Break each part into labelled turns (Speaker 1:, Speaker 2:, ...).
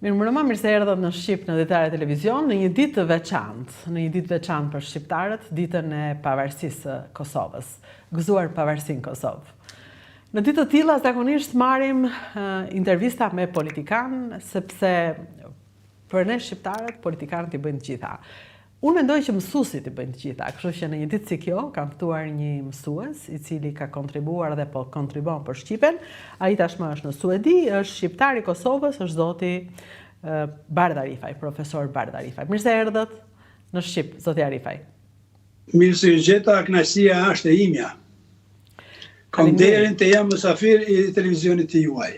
Speaker 1: Mirëmbrëma, mirë se erdhët në Shqip në Dritare Televizion, në një ditë të veçantë, në një ditë të veçantë për shqiptarët, ditën e pavarësisë së Kosovës. Gëzuar pavarësinë Kosovë. Në ditë të tilla zakonisht marrim intervista me politikanë, sepse për ne shqiptarët politikanët i bëjnë të gjitha. Unë mendoj që mësuesit i bëjnë të gjitha, kështu që në një ditë si kjo kam ftuar një mësues i cili ka kontribuar dhe po kontribuon për shqipen. Ai tashmë është në Suedi, është shqiptar i Kosovës, është zoti Bardh Arifaj, profesor Bardh Arifaj. Mirë se erdhët në Shqip, zoti Arifaj.
Speaker 2: Mirë se ju gjeta, kënaqësia është e imja. Kam nderin të jem mysafir i televizionit të juaj.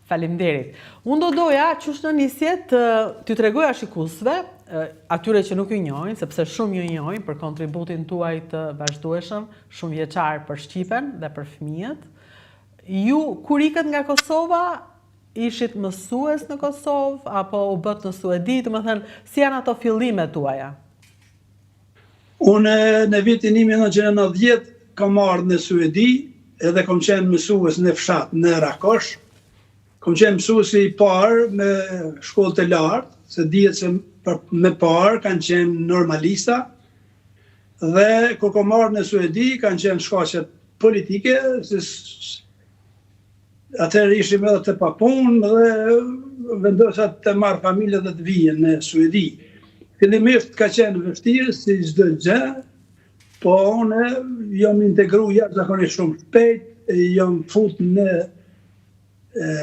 Speaker 1: Faleminderit. Unë do doja qysh në nisje të t'ju tregoja shikuesve, atyre që nuk ju njohin, sepse shumë ju njohin për kontributin tuaj të vazhdueshëm, shumëvjeçar për shqipen dhe për fëmijët. Ju kur ikët nga Kosova, ishit mësues në Kosovë apo u bëtë në Suedi, domethënë si janë ato fillimet tuaja?
Speaker 2: Unë në vitin 1990 kam ardhë në Suedi edhe kam qenë mësues në fshat në Rakosh. Kam qenë mësuesi i parë me shkollë të lartë, se dihet se për, me parë kanë qenë normalista. Dhe kur kam ardhë në Suedi kanë qenë shkaqet politike, se Atëherë ishim edhe të papunë dhe vendosa të marr familjen dhe të vij në Suedi. Fillimisht ka qenë vështirë si çdo gjë, po unë jam integru jashtëzakonisht shumë shpejt, jam fut në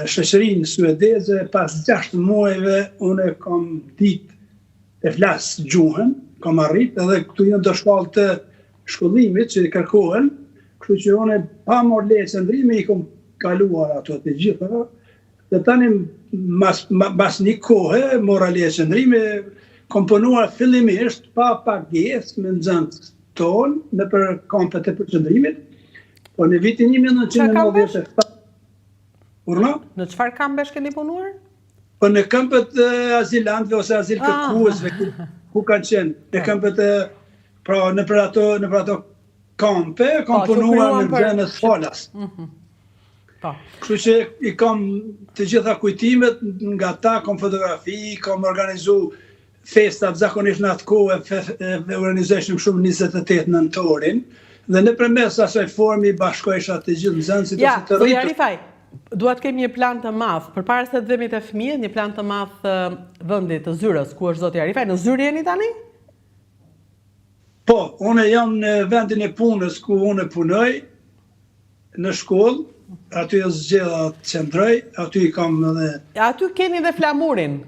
Speaker 2: shoqërinë suedeze, pas 6 muajve unë kam ditë të flas gjuhën, kam arrit edhe këtu janë do shkallë të shkollimit që kërkohen, kështu që unë pa marrë leje qëndrimi i kom kaluar ato të gjitha, dhe tani mas, mas një kohe mora leje qëndrimi, kom punuar fillimisht pa pagesë me nxënës tonë nëpër kampet e përqendrimit, po në vitin 1997
Speaker 1: Urdhno? Në çfarë kampesh keni punuar?
Speaker 2: Po në kampet e azilantëve ose azilkërkuesve, ah. ku, ku kanë qenë? Në po. kampet e Pra, nëpër ato, nëpër ato kampe, kam po, punuar me nxënës falas. Mhm. Po. Kështu që i kam të gjitha kujtimet nga ta, kam fotografi, kam organizu festat zakonisht në atë kohë e organizojshim shumë 28 nëntorin dhe nëpërmes asaj forme i bashkojsha të gjithë nxënësit
Speaker 1: ja, ose të rritur. Ja, Rifaj, dua të kem një plan të madh, përpara se të vemi te fëmijët, një plan të madh të vendit të zyrës, ku është zoti Arifaj, në zyrë jeni tani?
Speaker 2: Po, unë jam në vendin e punës ku unë punoj, në shkollë, aty e zgjedha të qëndroj, aty i kam edhe...
Speaker 1: Aty keni dhe flamurin,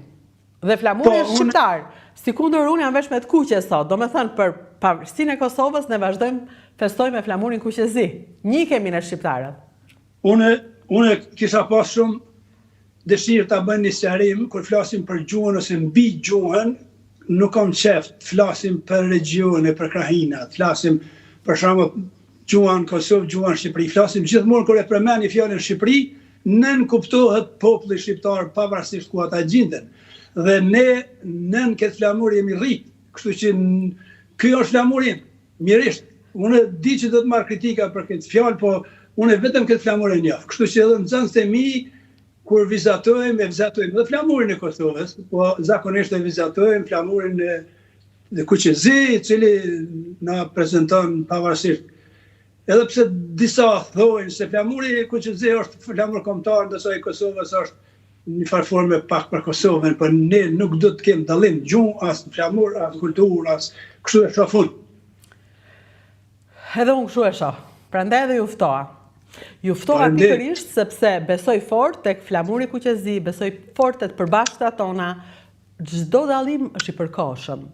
Speaker 1: dhe flamuri po, është shqiptar, sikundër unë jam vesh me të kuqe sot, domethënë për pavarësinë e Kosovës ne vazhdojmë festojmë me flamurin kuqezi, një kemi ne shqiptarët.
Speaker 2: Unë, unë kisha pas shumë dëshirë ta bëj një sqarim kur flasim për gjuhën ose mbi gjuhën, nuk kam qef të flasim për regjione, për krahina, të flasim për shembull gjuha në Kosovë, gjuha në Shqipëri. Flasim gjithmonë kur e përmendi fjalën Shqipëri, nënkuptohet populli shqiptar pavarësisht ku ata gjinden. Dhe ne nën këtë flamur jemi rrit, kështu që ky është flamuri im. Mjerisht, unë di që do të marr kritika për këtë fjalë, po unë vetëm këtë flamur e njoh. Kështu që edhe nxënësit e mi kur vizatojmë, e vizatojmë edhe flamurin e Kosovës, po zakonisht e vizatojmë flamurin e dhe kuqezi, i cili na prezenton pavarësisht. Edhe pse disa thojnë se flamuri kuqezi është flamur kombëtar, ndërsa i Kosovës është në një farë forme pak për Kosovën, por ne nuk do të kem dallim gjuhë, as në flamur, as në kulturë, as kështu e shoh unë.
Speaker 1: Edhe unë kështu e shoh. Prandaj edhe ju ftova. Ju ftova pikërisht sepse besoj fort tek flamuri kuqezi, besoj fort te të përbashkëtat tona. Çdo dallim është i përkohshëm.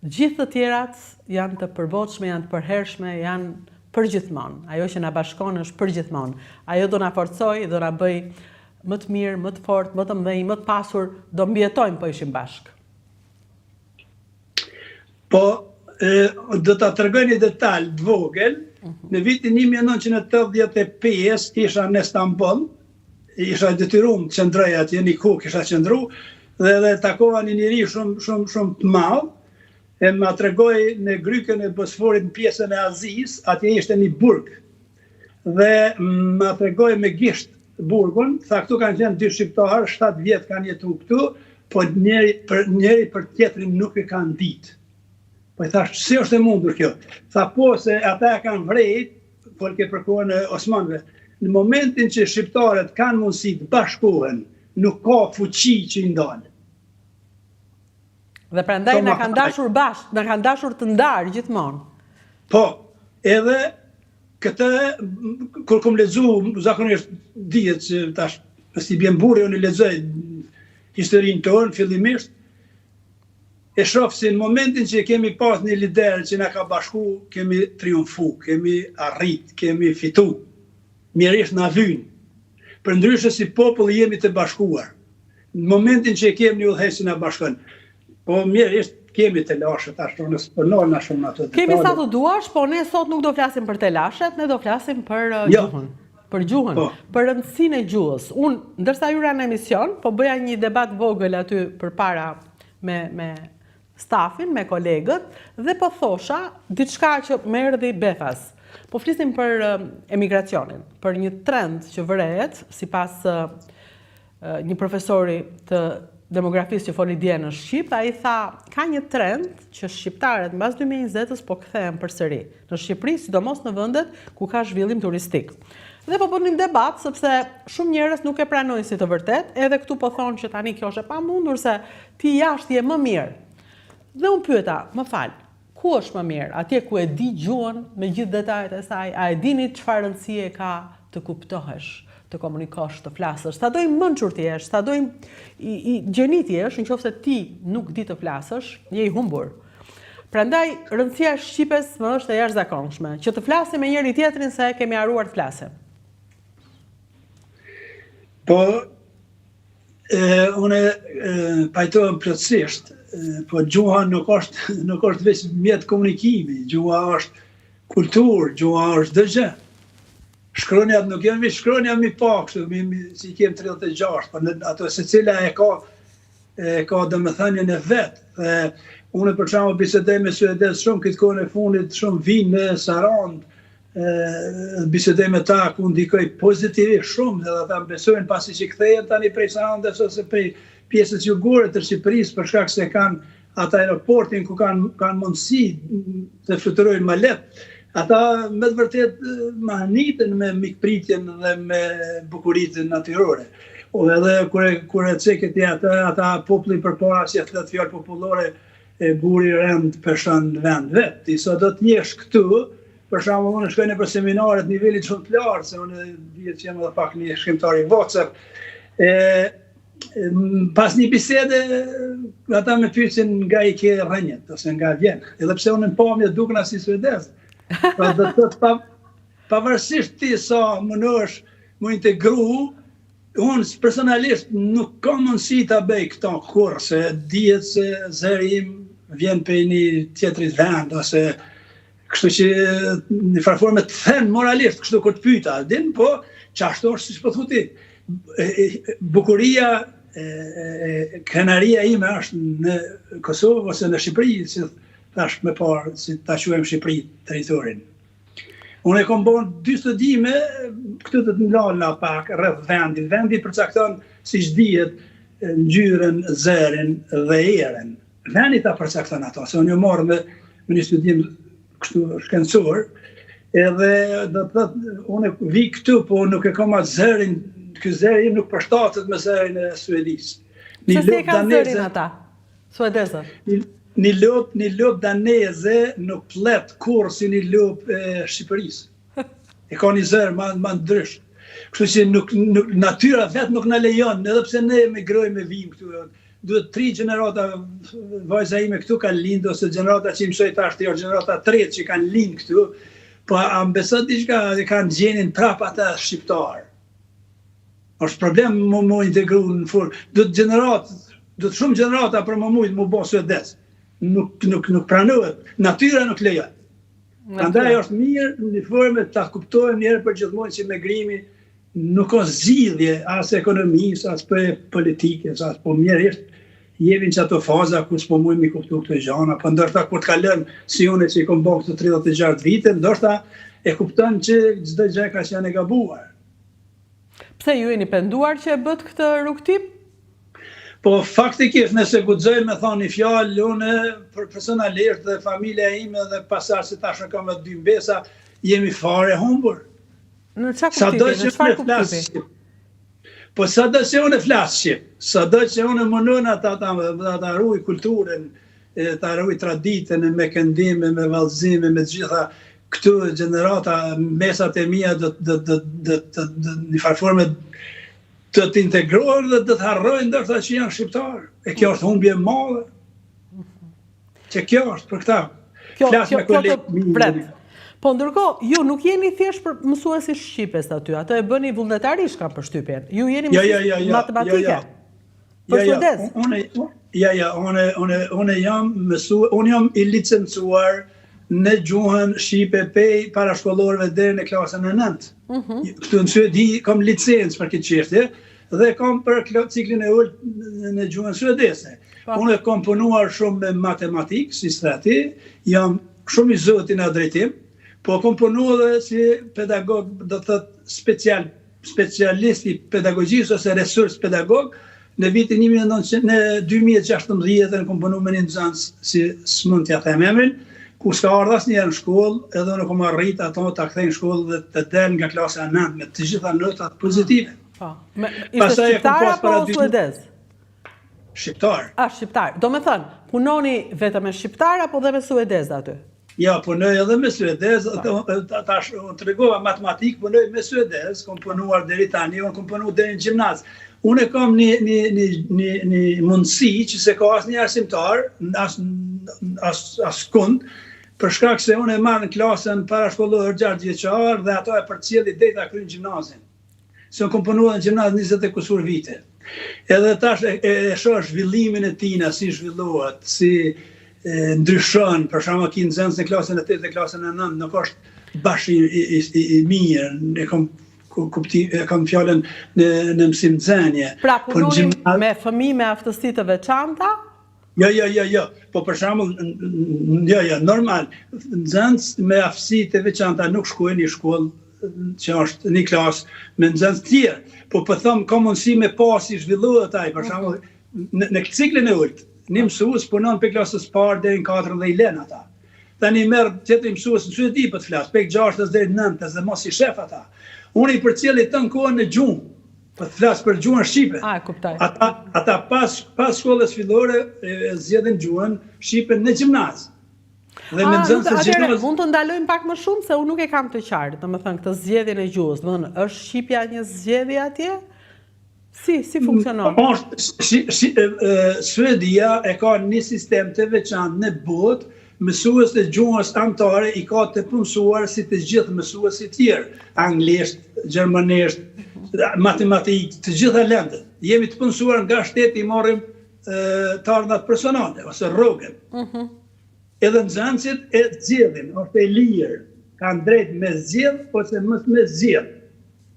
Speaker 1: Gjithë të tjerat janë të përbotshme, janë të përhershme, janë përgjithmonë. Ajo që na bashkon është përgjithmonë. Ajo do na forcojë, do na bëjë më të mirë, më të fortë, më të mëdhenj, më të pasur, do mbijetojmë po ishim
Speaker 2: bashkë. Po, e, do ta tregoj një detal të vogël. Mhm. Në vitin 1985 isha në Stamboll, isha i detyruar të qëndroj atje, një kohë kisha qëndru, dhe dhe takova një njeri shumë shumë shumë të madh, e ma tregoi në grykën e Bosforit në pjesën e Azisë, atje ishte një burg. Dhe ma tregoi me gisht burgun, tha këtu kanë qenë dy shqiptarë, 7 vjet kanë jetu këtu, Po njëri për njëri për tjetrin nuk e kanë ditë. Po i thash, si është e mundur kjo? Tha po se ata e kanë vrejt, folke për kohën e Osmanëve. Në momentin që shqiptarët kanë mundësi të bashkohen, nuk ka fuqi që i ndalë.
Speaker 1: Dhe prandaj na kanë dashur bashkë, na kanë dashur të ndarë gjithmonë.
Speaker 2: Po, edhe këtë kur kom lexu, zakonisht dihet që tash si bjen burri unë lexoj historinë tonë fillimisht, e shoh se në momentin që kemi pas një lider që na ka bashku, kemi triumfu, kemi arrit, kemi fitu. Mjerisht na vynë. Përndryshe si popull jemi të bashkuar. Në momentin që e kemi një udhëheqës që na bashkon. Po mjerisht kemi telashe tash unë s'po nalna shumë në ato
Speaker 1: detale. Kemi sa të duash, po ne sot nuk do flasim për telashet, ne do flasim për uh, jo. gjuhën. Për gjuhën, po. për rëndësinë e gjuhës. Unë, ndërsa hyra në emision, po bëja një debat vogël aty përpara me me stafin, me kolegët dhe po thosha diçka që më erdhi befas. Po flisnim për uh, emigracionin, për një trend që vërehet sipas uh, një profesori të demografisë që foli dje në Shqip, ai tha, ka një trend që shqiptarët mbas 2020-ës po kthehen përsëri në Shqipëri, sidomos në vendet ku ka zhvillim turistik. Dhe po bënim debat sepse shumë njerëz nuk e pranojnë si të vërtetë, edhe këtu po thonë që tani kjo është e pamundur se ti jashtë je më mirë. Dhe unë pyeta, më fal, Ku është më mirë? Atje ku e di gjuhën me gjithë detajet e saj, a e dini çfarë rëndësie ka të kuptohesh, të komunikosh, të flasësh? Sado i mençur të jesh, sado i, i gjeni të jesh, në qoftë se ti nuk di të flasësh, je i humbur. Prandaj rëndësia e shqipes më është e jashtëzakonshme, që të flasim me njëri tjetrin se kemi harruar të flasim.
Speaker 2: Po, E, unë pajtohem plotësisht, po gjuha nuk është nuk është veç mjet komunikimi, gjuha është kulturë, gjuha është çdo gjë. Shkronjat nuk janë veç shkronja mi pa kështu, mi, mi, si i kem 36, po në, ato secila e ka e ka domethënien e vet. Dhe unë për shembull bisedoj me suedez shumë këtë kohën e fundit, shumë vinë në Sarandë, bisedoj me ta ku ndikoj pozitivisht shumë dhe ata më besojnë pasi që kthehen tani prej Sarandës ose prej pjesës jugore të Shqipërisë për shkak se kanë ata aeroportin ku kanë kanë mundësi të fluturojnë më lehtë. Ata me të vërtetë mahniten me mikpritjen dhe me bukuritë natyrore. O edhe kur e kur e ceke ti ata ata populli përpara që flet fjalë popullore e guri i rëndë peshon në vend vet. Ti sado të jesh këtu, për shembull unë shkoj nëpër seminare të nivelit shumë të lartë, se unë dihet që jam edhe pak një shkrimtar i vocër. E pas një bisede ata më pyesin nga i ke rrënjët ose nga vjen. Edhe pse unë në pamje dukna si suedez. Pra do të thotë pa, pavarësisht ti sa mundohesh mu integru, Unë personalisht nuk kam mundësi ta bëj këto kurrë, se dihet se zëri im vjen prej një tjetrit vend ose kështu që në farë forme të then moralisht kështu kur të pyta, din, po qashtu është siç po thu ti. Bukuria e, e, krenaria ime është në Kosovë ose në Shqipëri, si thash më parë, si ta quajmë Shqipëri territorin. Unë e kom bo dy studime, këtu do të ndalna pak rreth vendit. Vendi përcakton, siç dihet, ngjyrën, zërin dhe erën. Vendi ta përcakton ato, se unë jam marrë me, me një studim kështu shkencor, edhe do të thotë, unë vi këtu, po nuk e kam atë zërin, ky zëri im nuk përshtatet me zërin e
Speaker 1: Suedisë. Një Se si e kanë zërin ata? Suedezët.
Speaker 2: Një lopë, një lopë daneze nuk plet kurrë si një lopë e Shqipërisë. E ka një zër ma, ma ndrysh. Kështu që nuk, nuk, natyra vetë nuk na lejon, edhe pse ne emigrojmë e vijmë këtu. Duhet tri gjenerata vajza ime këtu kanë lindë, ose gjenerata që i mësoj tash, është gjenerata tretë që kanë lindë këtu, po a më beson diçka, e kanë gjenin prap ata shqiptar. Është problem mu, mu integru në formë. Duhet gjenerat, duhet shumë gjenerata për me mujtë mu bo suedez. Nuk, nuk, nuk pranohet. Natyra nuk lejon. Prandaj është mirë në një formë ta kuptojmë një herë për gjithmonë që migrimi nuk ka zgjidhje as ekonomisë, as për politikës, as po mjerisht jemi në qato faza ku s'po mujmë mi kuptu këto gjana, po ndoshta kur të kalon si unë që i kom bo këto 36 vite, ndoshta e kupton që çdo gjë ka qenë e gabuar.
Speaker 1: Pse ju jeni penduar që e bëtë këtë rrugëtim?
Speaker 2: Po faktikisht nëse guxoj me thonë një fjalë, unë për personalisht dhe familja ime dhe pasardhësit tash kam edhe dy mbesa, jemi fare humbur.
Speaker 1: Në çfarë kuptimi? Në çfarë kuptimi?
Speaker 2: Po sado që unë flas shqip, sado që unë mundohna ta ta ta, ta ruaj kulturën, ta ruaj traditën me këndime, me vallëzime, me të gjitha këtu gjenerata, mbesat e mia do do do do të në një farë forme do të integrohen dhe do të harrojnë ndoshta që janë shqiptarë. E kjo është humbje e madhe. Që kjo është për këta.
Speaker 1: Kjo, Flas kjo, me kolegë. Vret. Po ndërkohë, ju nuk jeni thjesht për mësues i shqipes aty, atë e bëni vullnetarisht kam përshtypjen. Ju jeni
Speaker 2: jo, mësues jo, jo, jo,
Speaker 1: matematike.
Speaker 2: Jo, jo. Për jo, jo. Unë, ja, ja, unë, unë, unë jam mësu, unë jam i licencuar në gjuhën shqipe pej parashkollorëve deri në klasën e 9. Mm -hmm. Këtu në Suedi kam licencë për këtë çështje dhe kam për ciklin e ulët në gjuhën suedeze. Po. Unë kam punuar shumë me matematikë, si strati, jam shumë i zoti në drejtim, po kam punuar edhe si pedagog, do të thotë special, specialist i pedagogjisë ose resurs pedagog, në vitin 1900, në 2016 unë kam punu me një nxënës, si s'mund t'ja them emrin, ku s'ka ardhë asnjëherë në shkollë, edhe unë kam arrit ato ta kthej në shkollë dhe të del nga klasa e 9 me të gjitha notat pozitive.
Speaker 1: Po. Me, ishte shqiptar apo suedez?
Speaker 2: Shqiptar.
Speaker 1: A, shqiptar. Domethënë, punoni vetëm me shqiptar apo dhe me suedez aty?
Speaker 2: Ja, punoj edhe me suedez, po. tash unë tregova matematikë, punoj me suedez, kom punuar deri tani, unë kom punu deri në gjimnaz. Unë e kam një, një, një, një, një mundësi që s'e ka asnjë arsimtar, as, as, askund, për shkak se unë e marr në klasën parashkollore 6 vjeçar dhe ato e përcjelli deri ta kryjnë gjimnazin. Se unë kom punu në gjimnaz 20 e kusur vite. Edhe tash e, e, e shoh zhvillimin e tina, si zhvillohet, si e, ndryshon, për shembull ki nxënës në klasën e 8 dhe klasën e 9, nuk është bash i, i, i, i mirë, e kom kupti, e kam fjalën në në mësim
Speaker 1: nxënie. Pra po punoni gjimnaz... me fëmijë me aftësi të veçanta?
Speaker 2: Jo, jo, jo, jo. Po për shembull, jo, jo, normal. Nxënës me aftësi të veçanta nuk shkojnë në shkollë që është një klasë me nxënës të tjerë. Po po them ka mundësi me pa si zhvillohet ai, për shembull, në, në ciklin e ulët, një mësues punon prej klasës parë deri në 4 dhe i lën ata. Tani merr tjetri mësues në Suedi po të flas, prej 6-ës deri në 9-ës dhe mos i shef ata. Unë i përcjelli tënë kohën në gjuhë. Po të flas për gjuhën
Speaker 1: shqipe. A, e
Speaker 2: kuptoj. Ata, ata pas, pas shkollës fillore e zgjedhin gjuhën shqipe në gjimnaz.
Speaker 1: Dhe me nxënës të gjimnaz... Mund të ndalojmë pak më shumë, se unë nuk e kam të qartë, domethënë, këtë zgjedhjen e gjuhës. Domethënë, është shqipja një zgjedhje atje? Si, si funksionon?
Speaker 2: Po, është, si, si, e, e, Suedia e ka një sistem të veçantë në botë, mësuesit e gjuhës amtare i ka të punësuar si të gjithë mësuesit tjerë, anglisht, gjermanisht, matematikë, të gjitha lëndët. Jemi të punësuar nga shteti i marrim të ardhunat personale ose rrogën. Mm -hmm. Edhe nxënësit e zgjedhin, është e lirë, kanë drejt me zgjedh ose mos me zgjedh.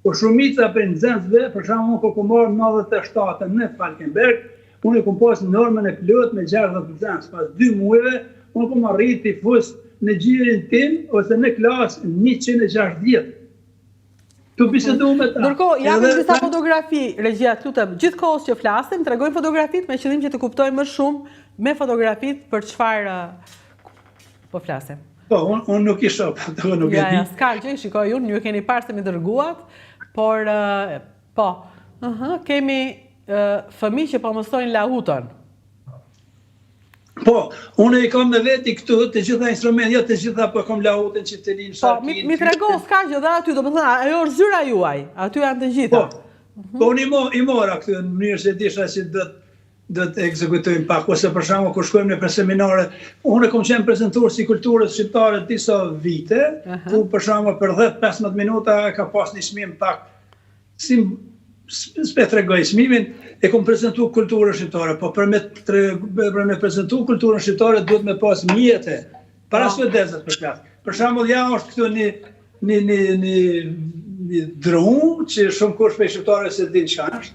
Speaker 2: Po shumica prej nxënësve, për shembull unë kur kom ardhur në 97 në Falkenberg, unë e kom pas normën e plotë me 60 nxënës. Pas dy muajve, unë kom arrit t'i fus në gjirin tim ose në klasë 160. Tu bisedu me
Speaker 1: ta. Ndërkohë, japim disa fotografi, regjia, të lutem, gjithë kohës që flasim, tregojmë fotografitë me qëllim që të kuptojmë më shumë me fotografitë për çfarë po flasim.
Speaker 2: Po, unë un nuk i shoh, ato nuk e di.
Speaker 1: Ja, ja, s'ka gjë, i shikoj unë, ju e keni parë se m'i dërguat, por, po, uh -huh, kemi uh, fëmijë që po mësojnë
Speaker 2: lahutën. Po, unë i kam me veti këtu të gjitha instrumentet, jo të gjitha, po kam lahutën që të linë
Speaker 1: Po, mi, mi trego, s'ka gjë dhe aty, domethënë, ajo është zyra juaj, aty janë të gjitha.
Speaker 2: Po, po unë i, mo, i mora këtu në mënyrë se disha që do të do të ekzekutojmë pak, ose për shembull kur shkojmë nëpër seminare, unë kam qenë prezantues i kulturës shqiptare disa vite, uh -huh. ku për shembull për 10-15 minuta ka pas një çmim pak si s'pe tregoj çmimin, e kom prezentu kulturën shqiptare, po për me, tre, për me prezentu kulturën shqiptare duhet me pas mjete, para po. suedezët për flas. Për shembull, ja është këtu një një një një një dru që shumë kush prej shqiptarëve s'e din çka është.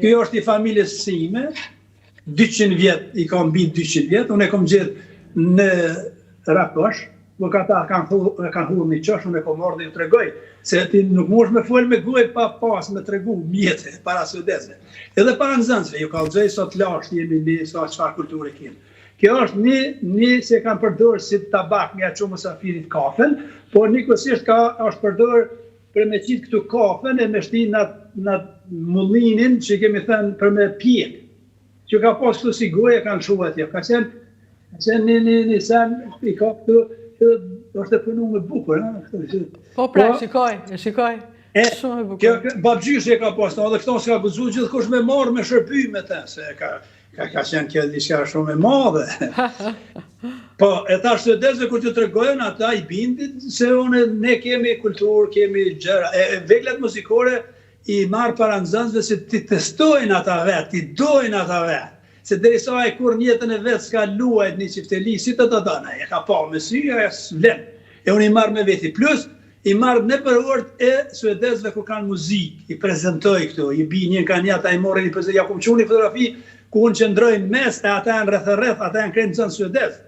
Speaker 2: Ky është i familjes sime, 200 vjet, i ka mbi 200 vjet, unë e kom gjetë në Rakosh. Ku ka ta kanë thu, kanë hudhur një qosh, unë e kom marrë dhe ju tregoj, se ti nuk mundesh me fol me gojë pa pas me tregu mjete para suedezëve. Edhe para nxënësve, ju kallxoj sa të lashtë jemi ne, sa çfarë kulture kemi. Kjo është një, një se e kanë përdorë si tabak me ja çu musafirit kafen, por njëkohësisht ka është përdorë për me qitë këtu kafen e me shti në në mullinin që kemi thënë për me pjek. Që ka pas këtu si goje kanë shu atje. Ka qenë, ka qenë një, një, një sen, i ka këtu, që është e punu me bukur. Ha?
Speaker 1: Po pra, po, shikoj, e shikoj. E, Shumë e bukur.
Speaker 2: Kjo, babgjyshi e ka pas, edhe këto s'ka guxu gjithkush me marrë, me shërby me te, se ka, ka, ka qenë kjo diçka shumë e madhe. po, e tash suedezëve kur t'ju tregojnë, ata i bindin se unë, ne kemi kulturë, kemi gjëra. E, e veglat muzikore, i marr para nxënësve se t'i testojnë ata vetë, t'i dojnë ata vetë. Se derisa ai kurrë në jetën e vet s'ka luajt një çifteli, si të ta don ai, e ka pa me sy, ajo s'vlen. E unë i marr me veti. Plus, i marr nëpër orët e suedezëve kur kanë muzikë, i prezentoj këtu, i bi një nga një, ata i marrin, i prezentoj, ja kom çu një fotografi ku unë qëndroj në mes e ata janë rreth e rreth, ata janë krejt nxënës suedez.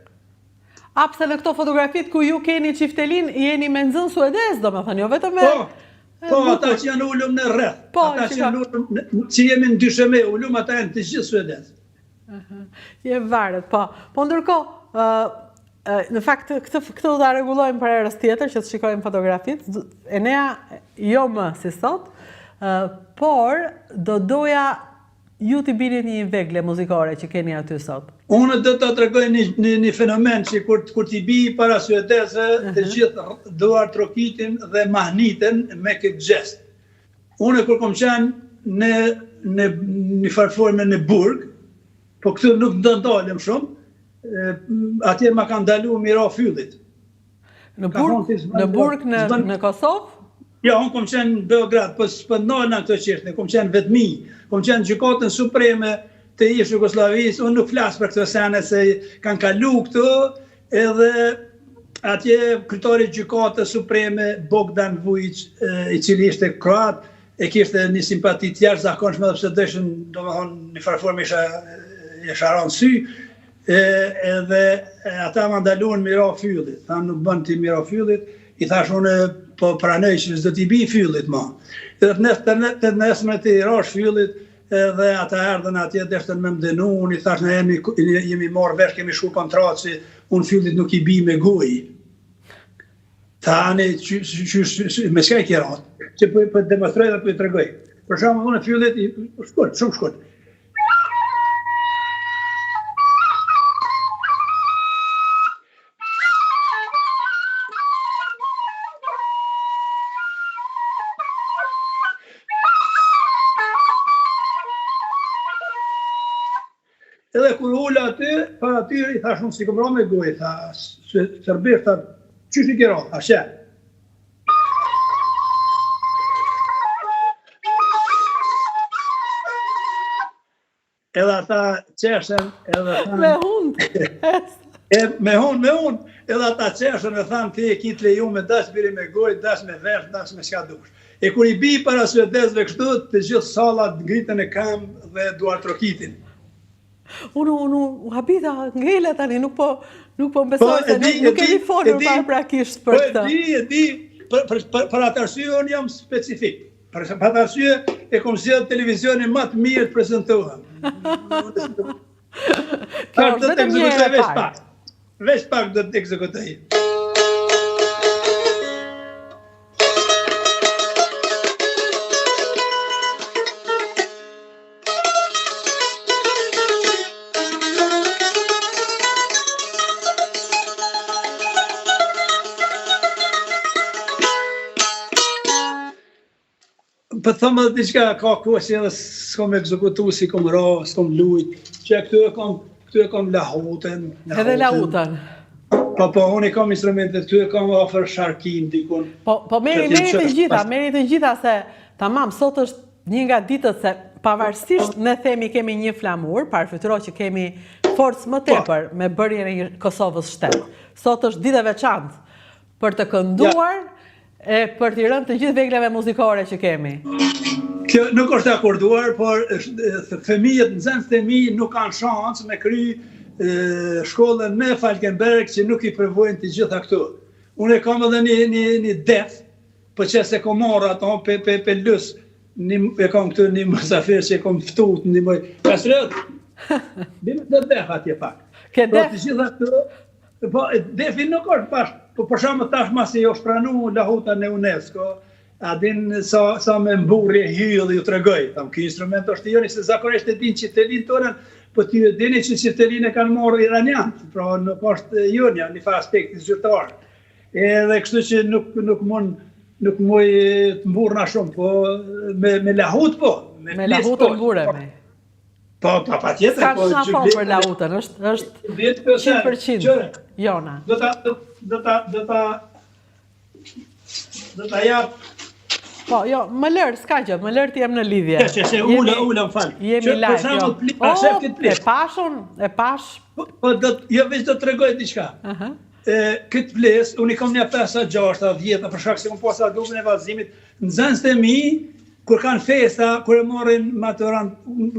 Speaker 1: A pse në këto fotografitë ku ju keni çiftelin, jeni me nxënës suedez, domethënë, jo vetëm
Speaker 2: me... Po, po, ata që janë ulum në rreth, po, ata që janë ulum, që jemi në dysheme ulum, ata janë të gjithë
Speaker 1: suedez. Je varet, po. Po ndërkohë, në fakt, këtë, këtë do ta rregullojmë për herës tjetër, që të shikojmë fotografitë, Enea jo më si sot, por do doja Ju t'i binit një vegle muzikore që keni aty sot.
Speaker 2: Unë do ta tregoj një një një fenomen që kur kur t'i bij para suedezëve, të gjithë duartrokitin dhe mahniten me këtë gjest. Unë kur kom qenë në në një farë forme në burg, po këtu nuk do ndalem shumë, atje ma kanë ndalu me i ra fyllit.
Speaker 1: Në burg, në burg në në Kosovë?
Speaker 2: Jo, unë kom qenë në Beograd, po s'po ndalna në këto çështje, kom qenë vetmi, kom qenë në gjykatën supreme të ish Jugosllavisë, unë nuk flas për këto sene se kanë kalu këto, edhe atje kryetari i gjykatës supreme Bogdan Vujic, i cili ishte kroat, e kishte një simpati të jashtëzakonshme edhe pse dëshën, domethënë, një farë forme isha isha ra në sy, E, edhe ata ma ndaluan me i ra fyllit, thanë nuk bën ti me i ra fyllit, i thash unë po pranoj që s'do t'i bi fyllit ma. Edhe të nesër, të, të nesërmen i rash fyllit, edhe ata erdhën atje deshtën me më dënu, unë i thash ne jemi, jemi marrë vesh, kemi shkru kontratë që unë fyllit nuk i bi me gojë. Tani, qysh, me çka i ke ra? Që po, po demonstroj dhe po i tregoj. Për shembull, unë fyllit, shkurt, shumë shkurt. Edhe kur u ula aty, para tyre i thash unë s'i kom ra me gojë, tha, serbisht, tha, qysh i ke ra, tha, she. Edhe ata qeshën, edhe
Speaker 1: thanë... Me hundë!
Speaker 2: E, me hundë, me hundë! Edhe ata qeshën e thanë, ti e ki të lejume, dash bjeri me gojë, dash me vesh, dash me çka dush. E kur i bi para suedezve kështu, të gjithë sallat ngriten në këmbë dhe duartrokitin.
Speaker 1: Unë, unë, u habita, ngela tani, nuk po, nuk po më besoj po, se nuk, nuk kemi folur paraprakisht për
Speaker 2: po, këtë. Po, e di, e di, për, për, për, për atë arsye unë jam specifik. Për, për atë arsye e kom zgjedh televizionin më të mirë të prezentohem.
Speaker 1: Kjo është vetëm një herë e parë.
Speaker 2: Veç pak do të ekzekutoj. Po të them edhe diçka, ka kohë që edhe s'kom ekzekutu, s'i kom ra, s'kom lujt, që këtu e kom, këtu e kom lahutën.
Speaker 1: Edhe lahutën.
Speaker 2: Po, po, unë i kom instrumentet, këtu e kom afër sharkin, dikun.
Speaker 1: Po, po merri, merri të gjitha, merri të gjitha se, tamam, sot është një nga ditët se pavarësisht ne themi kemi një flamur, parafytyro që kemi forcë më po. tepër me bërjen e një Kosovës shtet. Sot është ditë e veçantë për të kënduar e për t'i rënë të gjithë veglave muzikore që kemi.
Speaker 2: Kjo nuk është e akorduar, por fëmijët, nxënësit e mi nuk kanë shans me kry shkollën në Falkenberg që nuk i provojnë të gjitha këto. Unë e kam edhe një, një, një def, po që se kom marrë ato, pe, pe, pe lus, një, e kam këtu një mësafir që e kom ftu të ndihmoj. Kastriot, bime të def atje pak.
Speaker 1: Ke
Speaker 2: po,
Speaker 1: def?
Speaker 2: Të gjitha këto, po, defi nuk është bash, po për shembull tash masi është pranu lahuta në UNESCO, a din sa, sa me mburrje hyj ju tregoj, tham, ky instrument është i joni, se zakonisht e din çiftelinë tonën, po ti e dini që çiftelinë e kanë marrë iranianët, pra nuk është jonja, një farë aspekti zyrtar. Edhe kështu që nuk, nuk mund, nuk muj të mburrna shumë, po me, me lahut po.
Speaker 1: Me, me lahutën po, mburremi.
Speaker 2: Po, po, patjetër.
Speaker 1: S'ka po, ç'na thonë për lahutën, është, është 100% jona.
Speaker 2: Do ta, do ta, do ta, Do ta jap.
Speaker 1: Po, jo, më lër, s'ka gjë, më lër të jem në
Speaker 2: lidhje. Se, se, ula, ula, më fal.
Speaker 1: Jemi live, jo.
Speaker 2: Oh,
Speaker 1: e pash unë, e pash.
Speaker 2: Po, po do, jo, veç do të tregoj diçka. Uh -huh. E, këtë ples, unë i kam një 5, 6, 10, për shkak se kam pasur grupin e vallëzimit, nxënësit e mi, kur kanë festa, kur e marrin maturant,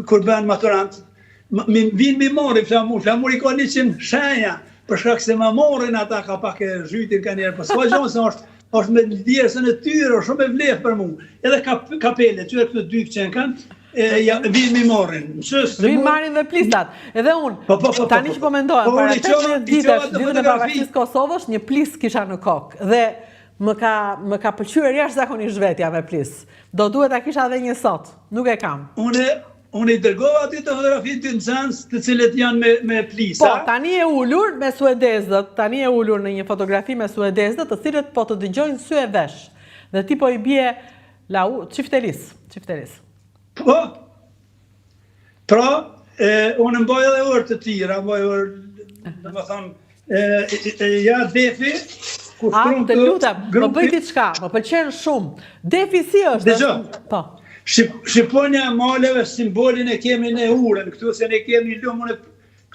Speaker 2: kur bëhen maturant, Më vin m'i marrin flamur, flamuri ka 100 shenja, për shkak se ma marrin ata ka pak e zhytin kanjëherë, po s'ka gjë se është është me djersën e tyre, është shumë e vleftë për mua. Edhe kap, kapele, që këto dy që kanë, e ja vin m'i marrin.
Speaker 1: Mësys, vin marrin dhe plisat. Edhe unë, po, po, po, po, tani që po mendohem, po, para 18 ditësh, ditën e pavarësisë Kosovës, një plis kisha në kokë dhe më ka më ka pëlqyer jashtëzakonisht vetja me plis. Do duhet ta kisha edhe një sot. Nuk e kam.
Speaker 2: Unë Unë i dërgova aty të fotografi dy nxënës të cilët janë me, me plisa.
Speaker 1: Po, tani je ulur me suedezët, tani je ulur në një fotografi me suedezët, të cilët po të dëgjojnë sy e vesh. Dhe ti po i bie lau, çiftelis, çiftelis.
Speaker 2: Po, pra, e, unë mbaj edhe orë të tjera, mbaj orë, domethënë, E, e, ja defi,
Speaker 1: ku A, të lutem, më bëj diçka, më pëlqen shumë. Defi si është?
Speaker 2: Dëgjo. Po. Shqiponja e maleve simbolin e kemi në urën, këtu se ne kemi një lumë, unë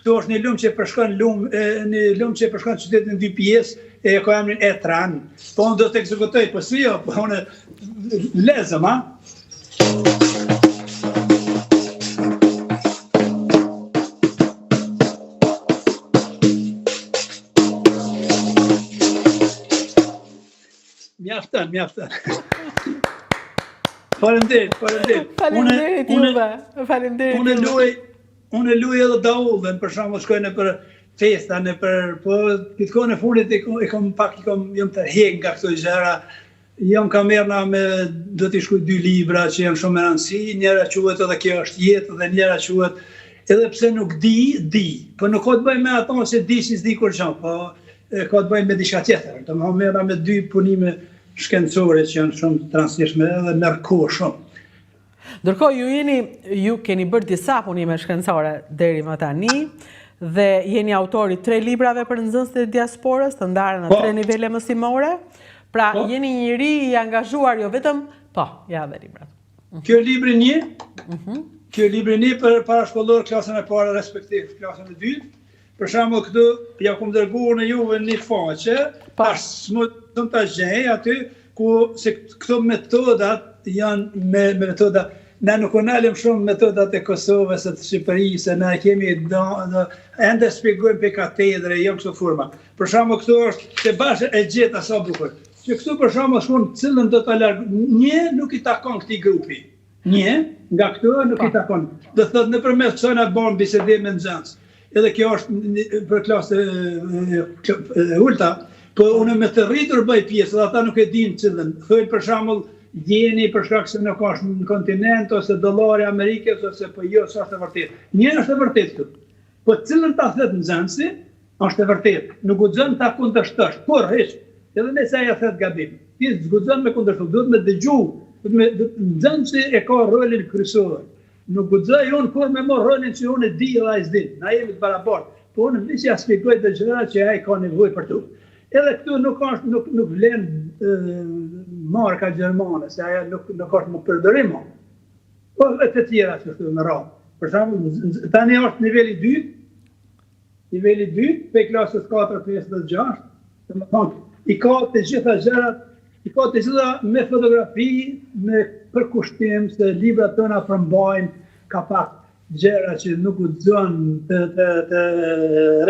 Speaker 2: këtu është një lumë që përshkon lumë, një lumë që përshkon qytetin në dy pjesë, e ka emrin Etran. Po unë do të ekzekutoj, po si jo, po unë lezëm, ha? Mjafton, mjafton. Faleminderit,
Speaker 1: faleminderit. Faleminderit juve. Faleminderit.
Speaker 2: Unë luaj, unë luaj edhe daullën, për shembull shkoj nëpër festa, nëpër po këtë kohën e fundit i kam pak i kam jam tërhjek nga këto gjëra. Jam ka merrna me do t'i shkruaj dy libra që janë shumë me rëndësi, njëra quhet edhe kjo është jetë dhe njëra quhet edhe pse nuk di, di. Po nuk ka të bëjë me ato që di që s'di kurrgjë, po e, ka të bëjë me diçka tjetër. Domethënë merrna me dy punime shkencore që janë shumë të rëndësishme edhe merr kohë shumë.
Speaker 1: Ndërkohë ju jeni ju keni bërë disa punime shkencore deri më tani dhe jeni autor i tre librave për nxënësit e diasporës të ndarë në po. tre nivele mësimore. Pra po. jeni një njeri i angazhuar jo vetëm, po, ja dhe librat.
Speaker 2: Kjo libri një, mm -hmm. kjo libri një për parashkollor klasën e parë respektiv klasën e dytë. Për shembull këtu ja kum dërguar në juve një faqe, po. tash s'mund ta gjej aty ku se këto metodat janë me, me metoda na nuk u nalëm shumë metodat e Kosovës e të Shqipërisë, na e kemi do, do, ende shpjegojmë për katedre, jo këto forma. Për shembull këtu është se bash e gjeta sa bukur. Që këtu për shembull shkruan cilën do ta larg, një nuk i takon këtij grupi. Një, nga këto nuk i po. takon. Do të thotë nëpërmes kësaj na bën bisedim me nxënës. Edhe kjo është për klasë e ulta, po unë me të rritur bëj pjesë dhe ata nuk e dinë cilën. Thojnë për shembull jeni për shkak se nuk është në kontinent ose dollari Amerikës ose po jo, s'është e vërtetë. Një është e vërtetë këtu. Po cilën ta thet nxënësi, është e vërtetë. Nuk guxon ta kundërshtosh, por hiç. Edhe nëse ai e thet gabim, ti s'guxon me kundërshtu, duhet me dëgju, duhet me nxënësi e ka rolin kryesor. Nuk guxoj unë kur me marr rolin që unë e di dhe ai s'din. Na jemi të barabartë. Po unë veç ja shpjegoj do gjëra që ai ka nevojë për to. Edhe këtu nuk është nuk nuk vlen e, marka gjermane, se ajo nuk nuk është më përdorim. Po edhe të tjera që është në radhë. Për shembull, tani është niveli i dytë, niveli i dytë, prej klasës 4, 5 dhe 6, domethënë, i ka të gjitha gjërat, i ka të gjitha me fotografi, me përkushtim, se librat tona përmbajnë ka pak gjëra që nuk guxon të, të, të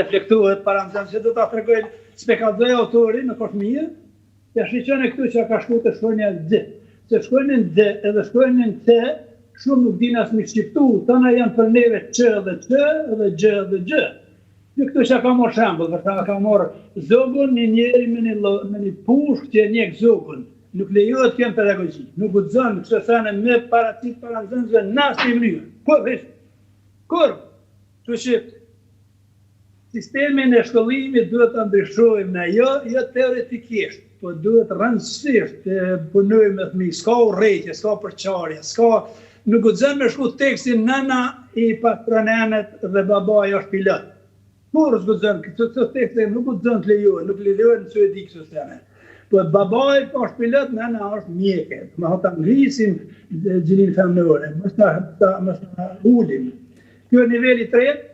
Speaker 2: reflektohet para nxënësve, do ta tregoj. S'pe kallzoj autorin, nuk është mirë, ja shiqoni këtu që ka shkru te shkronja D. Se shkronjën D edhe shkronjën T, shumë nuk dinë as mi shqiptu, tana janë për neve Ç dhe Ç edhe Gj dhe Gjë. Që këtu që ka marrë shembull, për shembull ka marrë zogun një njeri me një me një pushkë që e njek zogun. Nuk lejohet kjo në pedagogji. Nuk guxon këso sene me paraqit para nxënësve në asnjë mënyrë. Kurrë hiç. Kurrë. Kështu që sistemin e shkollimit duhet ta ndryshojmë na, jo jo teoretikisht, po duhet rrënjësisht të punojmë me fëmijë. S'ka urrejtje, s'ka përçarje, s'ka nuk guxon me shkru tekstin nëna i pastron enët dhe babai është pilot. Kurrë s'guxon, këto këto tekste nuk guxon të lejohen, nuk lejohen në Suedi këso sene. Po babai është pilot, nëna është mjeke. Domethënë ta ngrisim gjininë femnore, mos ta ta mos ta ulim. Ky është niveli i tretë,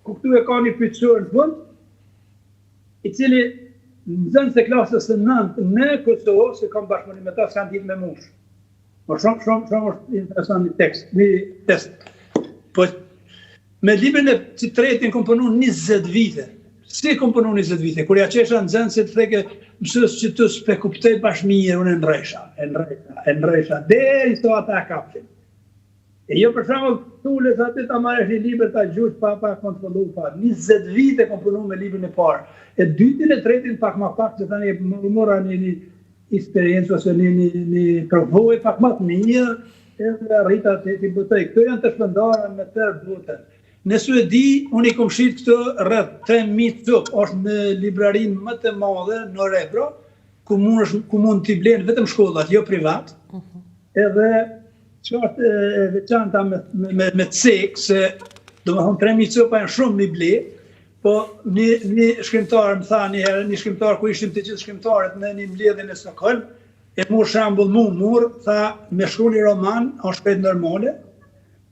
Speaker 2: ku këtu e ka një pyetësor në fund, i cili nxënës e klasës së nëntë në Kosovë, se kam bashkëpunim me ta, s'kanë ditë me mush. Po shumë, shumë, shumë është interesant një tekst, një test. Po, me librin e të tretin kom punu 20 vite. Si kom punu 20 vite? Kur ja çojsha nxënësit, thojke, mësues që tu s'pe kuptoj bash mirë, unë e ndrrojsha, e ndrrojsha, e ndrrojsha, deri sa ata e kapshin. E jo për shembull, ulesh aty ta marrësh një libër ta gjush pa pa kontrollu pa. 20 vite kom punu me librin e parë. E dytin e tretin pak ma pak që tani mora një një eksperiencë ose një një një përvojë pak më të mirë edhe arrita të t'i botoj. Këto janë të shpërndara në tërë botën. Në Suedi, unë i kom shit këto rreth 3000 copë, është në librarinë më të madhe në Örebro, ku mund, ku mund t'i blenë vetëm shkollat, jo privat. Uh mhm. -huh. Edhe që është e veçanta me, me, me cek, se domethonë 3000 copa janë shumë mi ble, po një, një shkrimtar më tha një herë, një shkrimtar ku ishim të gjithë shkrimtarët në një mbledhje në Stockholm, e mur shembull mu mur, tha me shkru një roman, është krejt normale,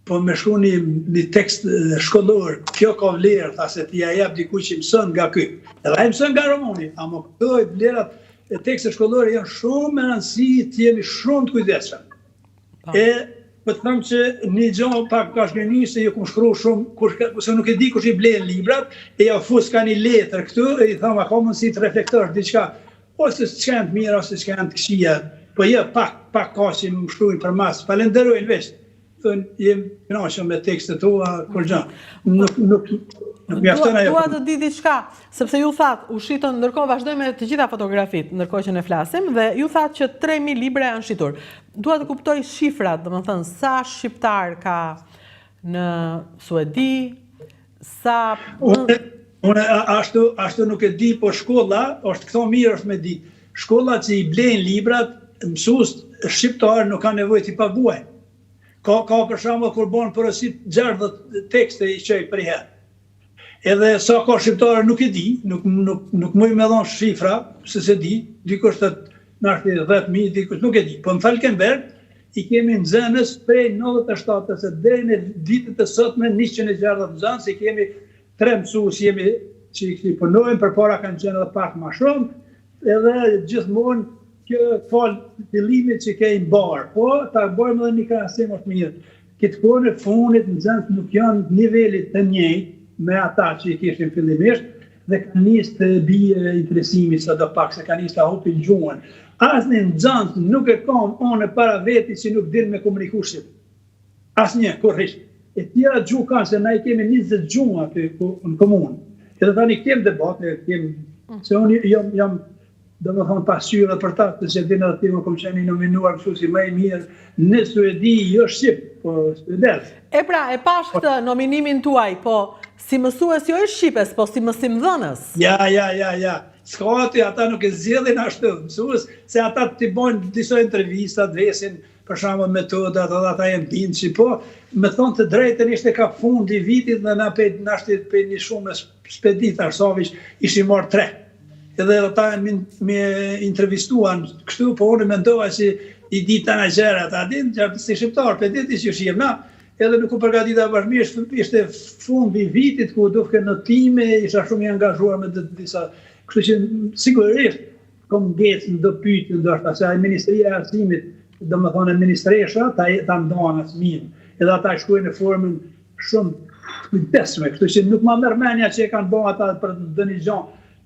Speaker 2: po me shkru një, një tekst shkollor, kjo ka vlerë, tha se ti ja jep dikuj që mëson nga ky. Edhe ai mëson nga romani, ama këto vlerat e tekstet shkollore janë shumë me rëndësi, të jemi shumë të kujdesshëm. Po. E po të them që një gjë pak ka zhgënjy se ju kom shkru shumë, kush se nuk e di kush i blen librat, e ja fus ka një letër këtu e i tham a ka mundësi të reflektosh diçka, ose çka janë të mira ose çka janë të këqija. Po jo, pak pak ka që më shkruajnë për mas. Falenderojnë veç. Thonë jem kënaqur me tekstet tua, kurrgjë. Nuk nuk nuk mjafton
Speaker 1: ajo. Dua të di diçka, sepse ju thatë, u shitën, ndërkohë vazhdojmë me të gjitha fotografitë, ndërkohë që ne flasim dhe ju thatë që 3000 libra janë shitur. Dua të kuptoj shifrat, domethënë sa shqiptar ka në Suedi, sa
Speaker 2: Unë unë ashtu ashtu nuk e di, po shkolla është këto mirë është me di. Shkolla që i blejnë librat, mësues shqiptar nuk kanë nevojë t'i paguajnë. Ka ka për shembull kur bon porosit 60 tekste i çoj përherë. Edhe sa ka shqiptarë nuk e di, nuk nuk nuk muj me dhon shifra, se s'e di, dikush thot nashti 10000, dikush nuk e di. Po në Falkenberg i kemi nxënës prej 97 se deri në ditët e sotme 160 nxënës i kemi tre mësues jemi që i punojmë, përpara kanë qenë edhe pak ma shumë, edhe gjithmonë kjo falë fillimit që ke i mbarë, po ta bëjmë edhe një krahasim është mirë. Këtë kohën e fundit nxënës nuk janë në nivelit të njëjtë me ata që i kishin fillimisht dhe ka nis të bie interesimi sado pak se ka nis ta hupin gjuhën. Asnjë nxënës nuk e kam unë para veti që nuk din me komuniku shqip. Asnjë, kurrë hiç. E tjera gjuhë kanë, se na i kemi 20 gjuhë aty ku, në komunë. Edhe tani kem debate, kem, se unë jam, jam domethonë pasqyrë për ta, të që din edhe ti më kom qenë i nominuar mësuesi më i mirë në Suedi, jo shqip, po
Speaker 1: suedez. E pra, e pash këtë nominimin tuaj, po si mësues jo i shqipes, po si mësimdhënës.
Speaker 2: Ja, ja, ja, ja. S'ka aty, ata nuk e zgjedhin ashtu, mësues, se ata t'i bojnë disa intervista, të vesin, për shembull metodat edhe ata janë bind që po, me thonë të drejtën ishte ka fundi i vitit dhe na pe nashti pe një shumë s'pe di tash sa veç ishin marrë tre. Edhe ata më më intervistuan kështu, po unë mendova se i di tana gjërat, a din, gjatë si shqiptar, pe di ti që jem na, edhe nuk u përgatita bash mirë, ishte fundi i vitit ku dufke notime, isha shumë i angazhuar me disa, kështu që sigurisht Kom ngec në do pyetje ndoshta se ai Ministria e Arsimit, domethënë ministresha ta ta ndan atë çmim. Edhe ata shkruajnë në formën shumë të kujdesshme, kështu që nuk ma merr mendja që e kanë bërë ata për ndonjë gjë.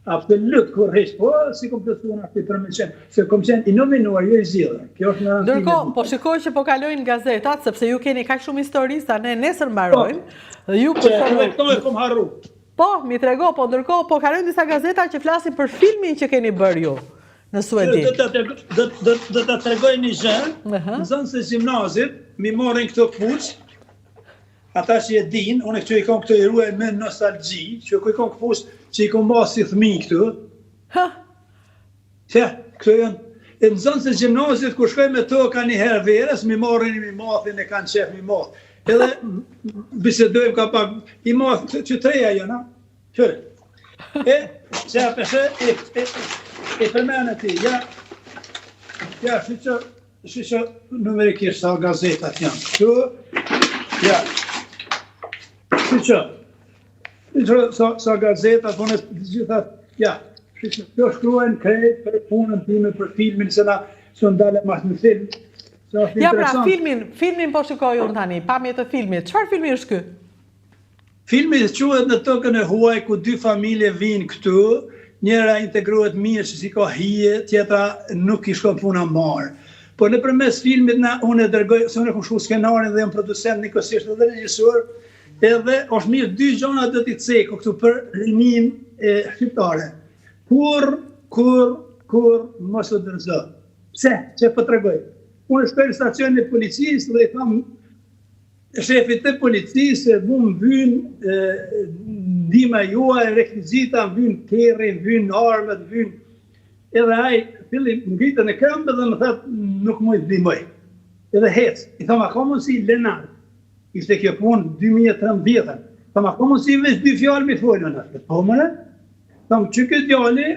Speaker 2: Absolut, kurrë hiç, po s'i kom plotësu unë aty për me qenë, se kom qenë i nominuar, jo i zgjedhur. Kjo është në
Speaker 1: Ndërkohë, po shikoj që po kalojnë gazetat, sepse ju keni kaq shumë histori, sa ne nesër mbarojmë, po,
Speaker 2: dhe ju për shembull... Këto e kom harru.
Speaker 1: Po, m'i trego, po ndërkohë, po kalojnë disa gazeta që flasin për filmin që keni bërë ju në Suedi.
Speaker 2: Do të do do do ta tregoj një gjë. Nxënësit e gjimnazit m'i marrin këto këpucë, Ata që e dinë, unë këtu i kam këto i ruaj me nostalgji, që ku i kam këpucë që i kam pas si fëmijë këtu.
Speaker 1: Ha.
Speaker 2: Që, këto janë e nxënësit e gjimnazit kur shkoj me to ka një herë verës, m'i marrin m'i mathin e kanë qef m'i math. Edhe bisedojmë ka pak, i math që, që treja janë, a? Që, e, që e peshe, e, e, e përmene ti, ja, ja, shi që, Shiqo numerikisht sa gazetat janë këtu. Ja. Shiqo. Shiqo sa, sa gazetat, po në të gjitha, ja. Shiqo, kjo shkruajnë krejt për punën time, për filmin, se na së ndale mas në film.
Speaker 1: Se është ja pra, filmin, filmin po shikoj unë tani, pamje të filmit. Çfarë filmi është ky?
Speaker 2: Filmi quhet Në tokën e huaj ku dy familje vijnë këtu, njëra integrohet mirë që s'i ka hije, tjetra nuk i shkon puna mbarë. Po nëpërmes filmit na unë e dërgoj, se unë e kom shkru skenarin dhe jam producent njëkohësisht edhe regjisor, edhe është mirë dy gjona do t'i ceku këtu për rininë e shqiptare. Kurrë, kurrë, kurrë mos u dorëzo. Pse? Që po tregoj. Unë shkoj në stacionin e policisë dhe i tham Shefit të policisë se mu më vyn ndihma juaj, rekvizita, më vyn kerri, më vyn armët, më vyn edhe ai filli ngritet në këmbë dhe më thot nuk muj të ndihmoj. Edhe hec. I tham a ka mundësi Lenard? Ishte kjo punë 2013-ën. Tham a ka mundësi veç dy fjalë mi fol unë? Po more. Tham që ky djali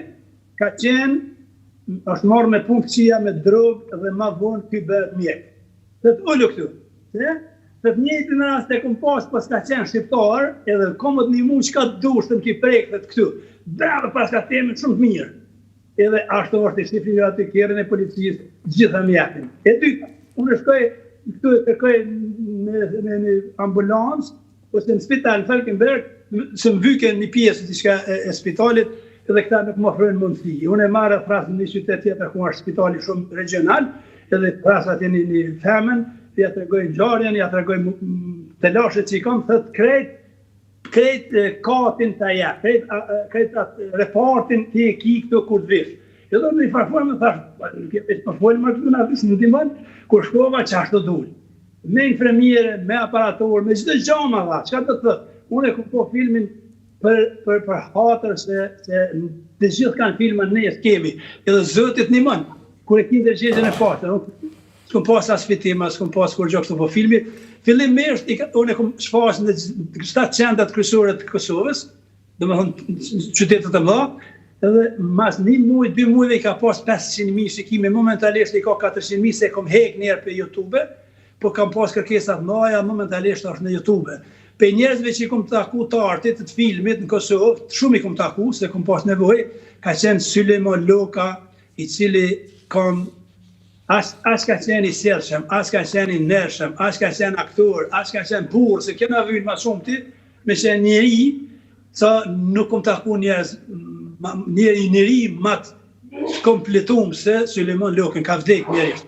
Speaker 2: ka qenë është marrë me punë këqija me drogë dhe ma vonë ky bëhet mjek. Thot ulu këtu. Se, të të njëjtin rast e kom pas, po s'ka qenë shqiptar, edhe kom me të ndihmu çka të dush të më ki prek thot këtu. Bravo, paska temën shumë të mirë. Edhe ashtu është e shifni ju aty kerrin e policisë, gjitha më japin. E dyta, unë shkoj këtu e kërkoj në, në, në ambulancë, ose në spital në Falkenberg, se më vyke një pjesë diçka e, e spitalit, edhe këta nuk më ofrojnë mundësi. Unë e marr e thras në një qytet tjetër ku është spitali shumë regional, edhe thras atje një, një femën, ja tregoj ngjarjen, ja tregoj telashet që i kam, thot krejt krejt katin ta jap, krejt krejt atë repartin ti e ki këtu kur të vish. Edhe në një farë forme thash, po, nuk e veç po fol më këtu na vish në ndihmon, kur shkova qashtu dul. Me infermiere, me aparaturë, me çdo gjë ma dha. Çka do të thotë? Unë e kom bo filmin për për për hatër se se të gjithë kanë filma ne s'kemi. Edhe Zoti të ndihmon. Kur e ki ndërgjegjen e pastër, unë s'kom pas as fitim, as s'kom pas kurrgjë këtu po filmi. Fillimisht i unë e kom shfaq në shtatë qendrat kryesore të Kosovës, domethënë qytetet e mëdha, edhe mas një muaj, dy muajve i ka pas 500.000 shikime, momentalisht i ka 400.000 se e kom hek një herë prej YouTube, po kam pas kërkesa të mëdha, momentalisht është në YouTube. Prej njerëzve që i kom taku të artit, të filmit në Kosovë, shumë i kom taku, se kom pas nevojë, ka qenë Sylejman Loka, i cili kam as, as ka qenë i sjellshëm, as ka qenë i ndershëm, as ka qenë aktor, as ka qenë burrë, se kjo na vyn ma shumë ti, me qenë njeri, sa nuk kom taku njerëz, njeri njeri ma të kompletum se Sylejman Lokën, ka vdek mjerisht.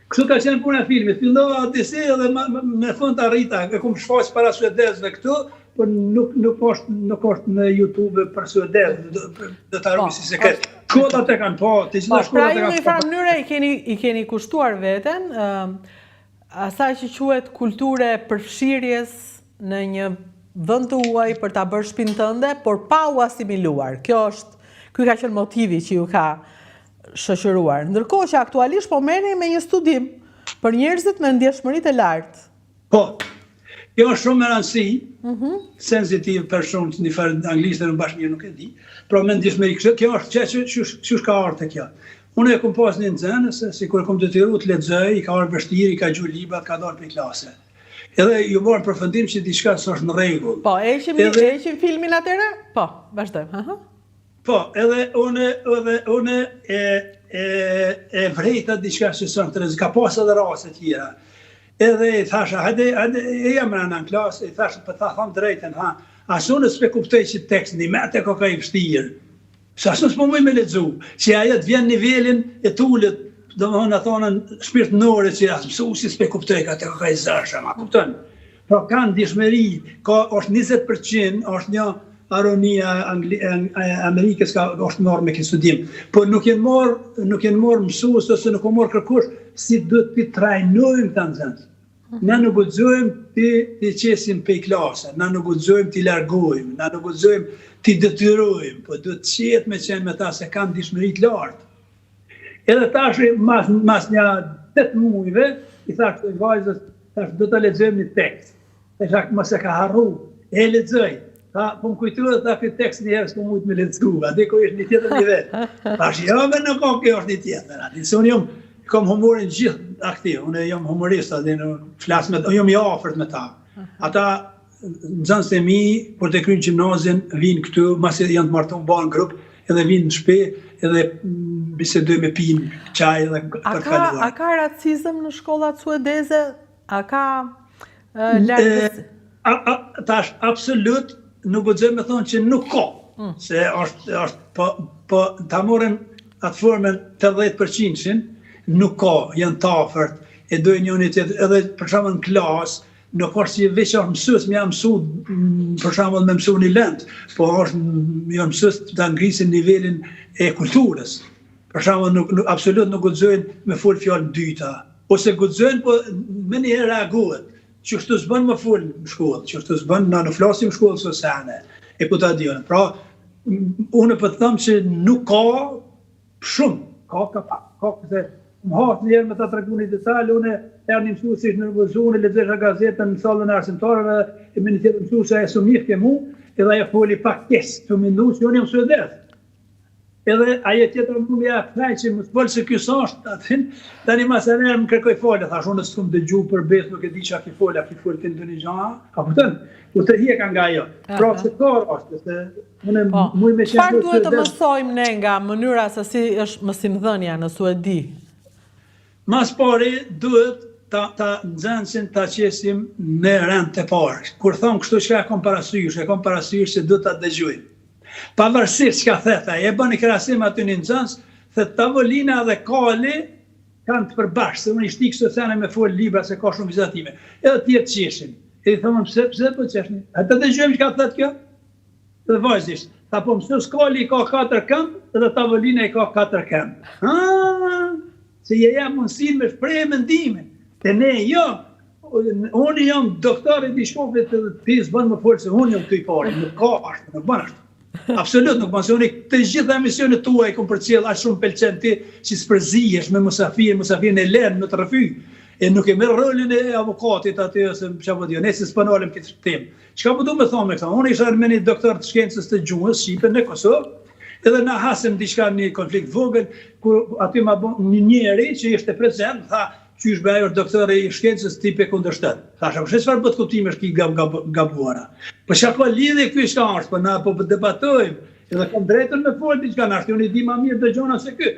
Speaker 2: Kështu ka qenë puna e filmit, fillova disi edhe në fund arrita, e kom shfaq para suedezëve këtu, por nuk nuk është nuk është në YouTube për suedez, do, do ta ruaj po, si sekret. Shkollat e kanë pa, të gjitha po,
Speaker 1: shkollat e kanë. Pra ju në një farë mënyre i keni i keni kushtuar veten, ë asaj që quhet kulturë e përfshirjes në një vend të huaj për ta bërë shpinë tënde, por pa u asimiluar. Kjo është, ky ka qenë motivi që ju ka shoqëruar. Ndërkohë që aktualisht po merreni me një studim për njerëzit me ndjeshmëri të lartë.
Speaker 2: Po. Kjo është shumë me rëndësi, mm -hmm. sensitive person, një farë anglisht në bash mirë nuk e di, pra me ndjeshmëri, kjo është që që që që ka ardhë kjo. Unë e kom pas një nxënës, se kur e kom detyru të lexoj, i ka ardhë vështirë, i ka gju librat, ka dalë prej klase. Edhe ju marrë përfundim që diçka s'është në
Speaker 1: rregull. Po, e heqim, edhe... e heqim filmin atëherë? Po, vazhdojmë. Aha.
Speaker 2: Po, edhe unë, edhe unë e, e, e vrejta diçka që s'është në rregull, ka pas edhe raste tjera. Edhe i thasha, hajde, hajde, e jam rëna në klasë, i thasha, po ta tham drejtën, ha, As unë s'pe kuptoj qit tekst, njëmend koka i vështirë. Se as unë s'po muj me lexu, që ajo të vjen nivelin e t'ulët, domethënë atë anën shpirtnore që as mësuesi s'pe kuptojka, të koka i zëshëm, a kupton? Pra ka ndjeshmëri, ka është 20%, është një aronia Angli, e Amerikës ka është marrë me këtë studim. Po nuk janë marrë, nuk janë marrë mësues ose nuk u marrë kërkush si duhet t'i trajnojmë këta nxënës. Na nuk guxojmë t'i t'i qesim pej klase, na nuk guxojmë t'i largojmë, na nuk guxojmë t'i detyrojmë, po duhet qetë me qenë me ta se kanë ndjeshmëri të lartë. Edhe tash mas mas nja 8 muajve i thash kësaj vajzës, tash do ta lexojmë një tekst. E tha mos e ka harru, e lexoj. Tha, po më kujtohet tha ky tekst një herë s'po mujt me lexu, a di ku është një tjetër nivel. Thash, jo, me nuk ka kjo është një tjetër, a di se unë jam, kam humorin gjithë aktiv, unë jam humorist, a di, flas me, unë jam i afërt me ta. Ata nxënësit e mi, kur të kryjnë gjimnazin, vinë këtu, masi janë të martuar bëhen grup, edhe vinë në shtëpi, edhe bisedojmë me pinë çaj edhe
Speaker 1: për të kaluar. A ka racizëm në shkollat suedeze? A ka largës...
Speaker 2: A, a, tash, absolut, nuk guxoj me thonë që nuk ka, mm. se është, është po, po ta marrim atë formën 80%-shin, nuk ka, janë të afërt, e dojnë njëni tjetrin, edhe për shembull në klasë, nuk është që veç është mësues me ja mësu, për shembull me mësu një lëndë, po është janë mësues ta ngrisin nivelin e kulturës. Për shembull nuk, nuk absolut nuk guxojnë me fol fjalë të dyta, Ose guxojnë, po menjëherë reagohet. Qështu s'bën me fol në shkollë, qështu s'bën, na nuk flasim në shkollë këso sene, e ku ta di unë. Pra, unë po të them që nuk ka shumë, ka ka pak, ka se më hasë një herë me ta tregu një detal, unë erdh një mësues ishte nervozu, unë lexojsha gazetën në sallën e arsimtarëve, e me një tjetër mësues e s'u njihke mu, edhe ajo foli pak keq, tu mendu që unë jam suedez. Edhe ajo tjetra mu më ja kthej që mos fol se ky s'është aty. Tani masanej më kërkoi falje, thash unë s'kum dëgju për besë, nuk e di çka ki fol, a ki fol ti ndonjë gjë, a kupton? U tërhjeka nga ajo. Pra se ka raste se unë
Speaker 1: po, muj me qenë. Çfarë duhet të mësojmë ne nga mënyra se si është mësimdhënia në Suedi?
Speaker 2: Ma s'pari duhet ta ta nxënësin ta qesim në rend të parë. Kur thom kështu çka e kom parasysh, e kom parasysh se duhet ta dëgjojmë. Pavarësisht çka thet ai, e bën një krahasim aty një nxënës, thet tavolina dhe kali kanë të përbashkët, se unë i shti këso sene me fol libra se ka shumë vizatime. Edhe të tjerët qeshin. E i them unë pse pse po qeshni? Hajde të dëgjojmë çka thet kjo? Dhe vajzë ishte, tha po mësues kali i ka katër këmbë dhe tavolina i ka katër këmbë. Ha, se i jep mundësinë me shpreh mendimin. Te ne jo, Unë jam doktor i diçkafit edhe ti s'bën me folë se unë jam këtu i pari, nuk ka ashtu, nuk bën ashtu. Absolut nuk bën se unë të gjitha emisionet tua i kom përcjell, aq shumë pëlqen ti që s'përzihesh me musafir, musafirin e lën me të rrëfy. E nuk e merr rolin e avokatit aty ose çfarë po di. Nëse s'po nalem këtë temë. Çka po du me thonë me këtë? Unë isha me një doktor të shkencës të gjuhës shqipe në Kosovë, edhe na hasëm diçka një konflikt vogël, ku aty ma bon një njeri që ishte prezent, tha, Qysh be ai është doktor i shkencës ti pe kundërshton. Thashë, po çfarë botëkuptimesh ki gab, gab, gabuara. Po çka ka lidhje ky çka është, po na po debatojmë. Edhe kam drejtën me fol diçka, nashta unë i di ma mirë do gjona se ky.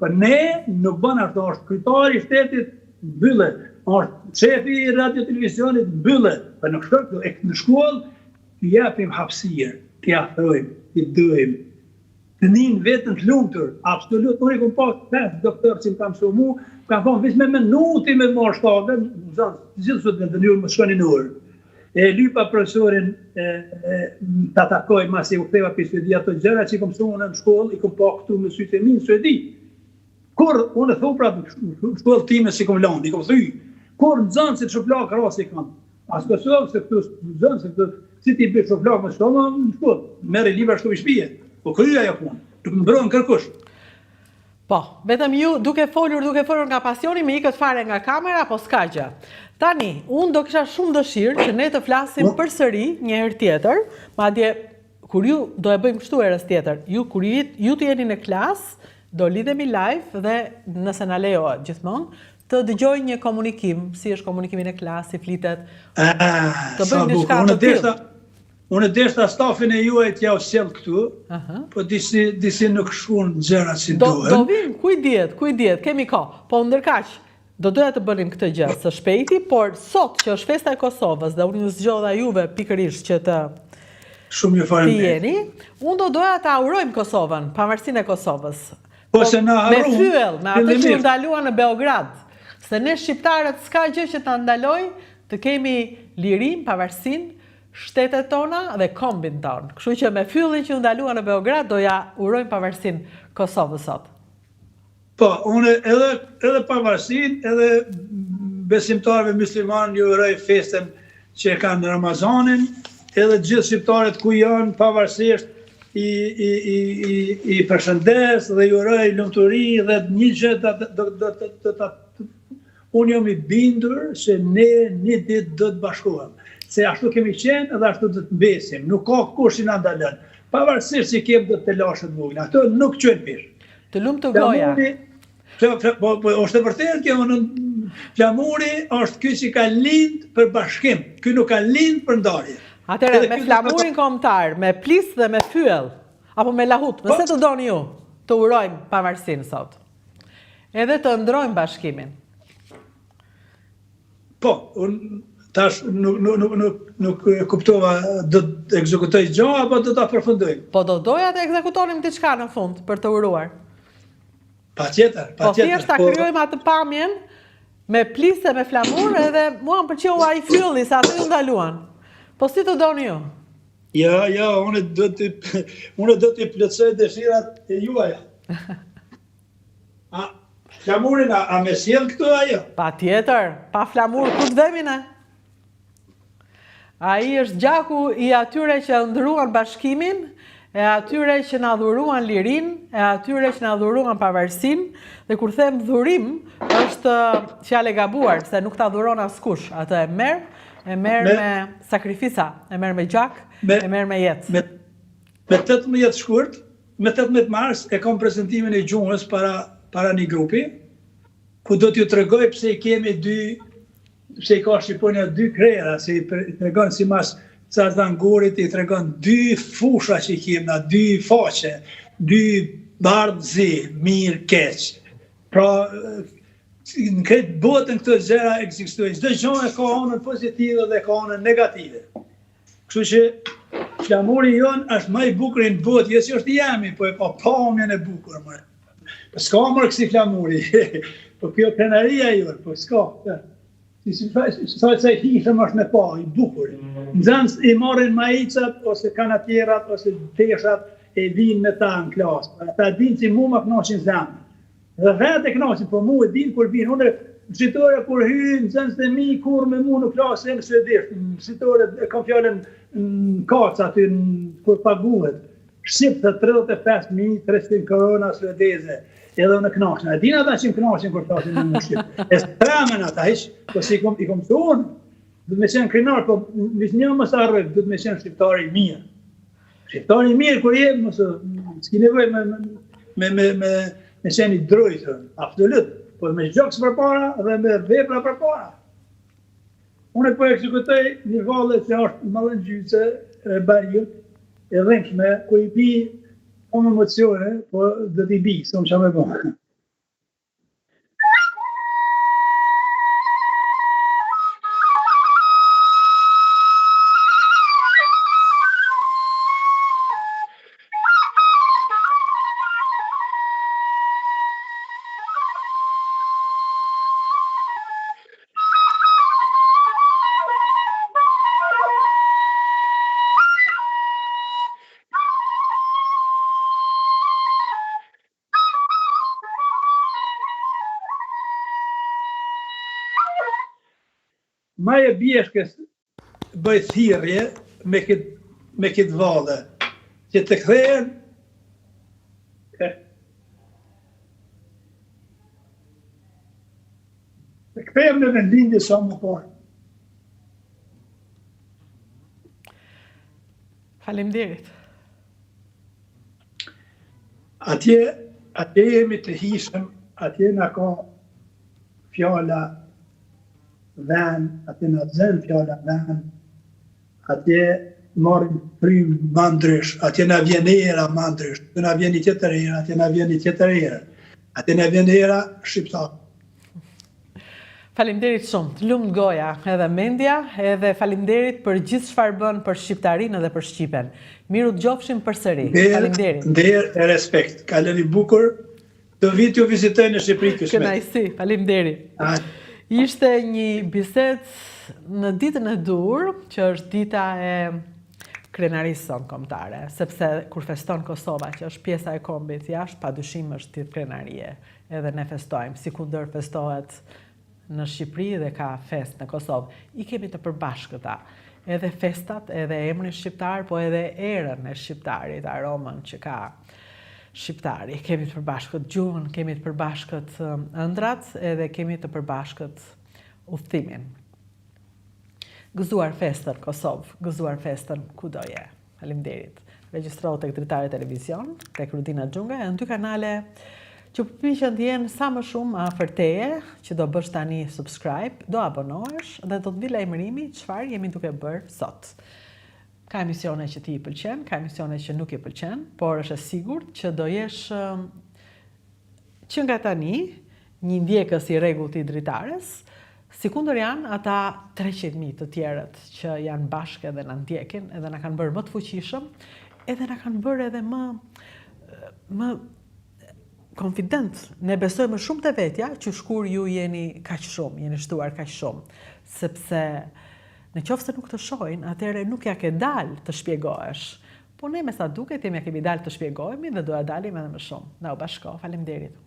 Speaker 2: Po ne nuk bën ashtu, është kryetari i shtetit mbyllet, është shefi i radio televizionit mbyllet, po nuk shkon këtu, e në shkollë t'i japim hapësirë, t'i afrojmë, t'i dojmë, Të nijnë veten të lumtur, absolut, unë i kom pas 5 doktorë që më kanë mësu mu, më kanë thonë, veç me menu ti me marrë shtagën, nxënës, të gjithë studentët, ju mos shkoni në orë. E lypa profesorin e, e, ta takoj, masi u ktheva prej Suedi, ato gjëra që i kom mësu unë në shkollë, i kom pa këtu me sytë e mi në Suedi. Kur unë e thu pra në shkollë time s'i kom lanë, i kom thy. Kur nxënësit shuplakë rasi kanë. As Kosovë se këtu nxënësit këtu si ti bësh shuplakë me shkollë në shkollë. Merri libra shko në shtëpi. Po krye ajo punë. Nuk mbron kërkush.
Speaker 1: Po, vetëm ju duke folur, duke folur nga pasioni, më ikët fare nga kamera, po s'ka gjë. Tani, unë do kisha shumë dëshirë që ne të flasim përsëri një herë tjetër, madje Kur ju do e bëjmë kështu herës tjetër, ju kur ju, ju të jeni në klasë, do lidhemi live dhe nëse na lejohet gjithmonë, të dëgjoj një komunikim, si është komunikimi në klasë, si flitet.
Speaker 2: Ah, të bëjmë diçka të tillë. Unë deshta stafin e juaj t'jau sjell këtu, uh -huh. po disi, disi nuk shkun gjërat si
Speaker 1: do, duhen. Do vim, ku i dihet, ku i dihet, kemi kohë. Po ndërkaq, Do doja të bënim këtë gjë së shpejti, por sot që është festa e Kosovës dhe unë ju zgjodha juve pikërisht që të
Speaker 2: Shumë ju faleminderit.
Speaker 1: Të jeni, unë do doja ta urojmë Kosovën, pavarësinë e Kosovës.
Speaker 2: Po, po se na
Speaker 1: harruan. Me fyell, me atë që u ndalua në Beograd, se ne shqiptarët s'ka gjë që ta ndalojë të kemi lirinë, pavarësinë, shtetet tona dhe kombin tonë. Kështu që me fyellin që u ndalua në Beograd do ja urojmë pavarësinë Kosovës sot.
Speaker 2: Po, unë edhe edhe pavarësinë, edhe besimtarëve myslimanë ju uroj festën që e kanë Ramazanin, edhe të gjithë shqiptarët ku janë pavarësisht i i i i i përshëndes dhe ju uroj lumturi dhe një gjë do do do do do ta Unë jam i bindur se ne një ditë do të bashkohem, se ashtu kemi qenë dhe ashtu do të mbesim, nuk ka kush që na ndalon, pavarësisht që kemi do telashe të vogla, ato nuk çojnë peshë.
Speaker 1: Të lumtë goja.
Speaker 2: Flamuri, po, po, është e vërtetë kjo, unë, flamuri është ky që ka lind për bashkim, ky nuk ka lind për
Speaker 1: ndarje. Atëherë, me flamurin kombëtar, me plis dhe me fyell, apo me lahutë, me se të doni ju, të urojmë pavarësinë sot. Edhe të ëndërrojmë bashkimin.
Speaker 2: Po, unë tash nuk nuk nuk nuk nuk e kuptova do të ekzekutoj gjë apo do ta përfundoj.
Speaker 1: Po do doja të ekzekutonim diçka në fund për të uruar.
Speaker 2: Patjetër,
Speaker 1: po patjetër. Po thjesht ta po- krijojmë atë pamjen me plise me flamur edhe mua më pëlqeu ai fylli se aty u ndaluan. Po si të doni ju?
Speaker 2: Jo, jo, unë do të unë do t'i plotësoj dëshirat e juaja. A flamurin a, a me sjell këtu
Speaker 1: ajo? Patjetër, pa flamur ku të vemi ne? Ai është gjaku i atyre që ëndërruan bashkimin, e atyre që na dhuruan lirinë, e atyre që na dhuruan pavarësinë, dhe kur them dhurim, është fjalë e gabuar, se nuk ta dhuron askush, atë e merr, e merr me, me sakrifica, e merr me gjak, me, e merr me jetë.
Speaker 2: Me, me 18 shkurt, me 18 mars e kam prezantimin e gjuhës para para një grupi, ku do t'ju tregoj pse i kemi dy pse i ka Shqiponja dy krera, se i tregon simas Cazan Gorit, i tregon dy fusha që i kemi na, dy faqe, dy bardh zi, mirë, keq. Pra, në krejt botën këto gjëra ekzistojnë. Çdo gjë e ka anën pozitive dhe ka anën negative. Kështu që flamuri jonë është më i bukur në botë, jo se është i jemi, po e ka pamjen e bukur më. Po s'ka më kësi flamuri. po kjo krenaria jonë, po s'ka. Si si sa sa i hijshëm është me pa, i bukur. Nxënës i marrin maicat ose kanatjerat ose teshat e vinë me ta në klasë. Ata dinë që mu më kënaqin zemrën. Dhe vetë e kënaqin, po mu e dinë kur vinë. Unë në shitore kur hy nxënësit e mi kur me mu në klasë në suedisht, në shitore e kam fjalën në kasa aty në, kur paguhet. Shqip të 35.300 korona suedeze. Edhe unë kënaqem. E dinë ata që më kënaqin kur flasin me mu shqip. E s'tremen ata hiç, po si i kom i kom thonë, duhet me qenë krenar, po një mos harroj, duhet me qenë shqiptar i mirë. Shqiptar i mirë kur je, mos s'ki nevojë me me me me me qenë i drojtur, absolut, por me gjoks përpara dhe me vepra përpara. Unë po ekzekutoj një valle që është mallëngjyese e bariut, e dhimbshme, ku i bi po me emocione, po do t'i bi, s'kom çka me bo. Maje bjeshkës bëj thirrje me këtë me këtë valle që të kthehen të kthehen në vendlindje sa më parë.
Speaker 1: Faleminderit.
Speaker 2: Atje, atje jemi të hijshëm, atje na ka fjala ven, atje na zën fjala ven, atje marrim frymë ma ndrysh, atje na vjen era ma ndrysh, atje na vjen një tjetër erë, atje na vjen një tjetër erë, atje na vjen era shqiptar.
Speaker 1: Faleminderit shumë. Të lumtë goja edhe mendja, edhe faleminderit për gjithë çfarë bën për shqiptarinë edhe për shqipen. Mirë u dëgjofshim përsëri.
Speaker 2: Faleminderit. Nder e respekt. Kaloni bukur. Do vij t'ju vizitoj në Shqipëri
Speaker 1: kismet. Kënaqësi, faleminderit. Ishte një bisedë në ditën e duhur, që është dita e krenarisë sonë kombëtare, sepse kur feston Kosova, që është pjesa e kombit jashtë, padyshim është ditë krenarie. Edhe ne festojmë, sikundër festohet në Shqipëri dhe ka festë në Kosovë. I kemi të përbashkëta edhe festat, edhe emrin shqiptar, po edhe erën e shqiptarit, aromën që ka shqiptari. Kemi të përbashkët gjuhën, kemi të përbashkët um, ëndrrat, edhe kemi të përbashkët udhëtimin. Gëzuar festën Kosovë, gëzuar festën kudo je. Faleminderit. Regjistrohu tek Dritare Televizion, tek Rudina Xhungaj, janë dy kanale që përpiqen të jenë sa më shumë afër teje, që do bësh tani subscribe, do abonohesh dhe do të vijë lajmërimi çfarë jemi duke bërë sot. Ka emisione që ti i pëlqen, ka emisione që nuk i pëlqen, por është e sigurt që do jesh Që nga tani, një ndjekës i rregullt i Dritares, sikundër janë ata 300.000 të tjerët që janë bashkë edhe na ndjekin, edhe na kanë bërë më të fuqishëm, edhe na kanë bërë edhe më më konfident. Ne besojmë më shumë te vetja qysh kur ju jeni kaq shumë, jeni shtuar kaq shumë, sepse në qoftë se nuk të shohin, atëherë nuk ia ke dalë të shpjegohesh. Po ne me sa duket jemi ia kemi dalë të shpjegohemi dhe do ia dalim edhe më shumë. Na u bashko. Faleminderit.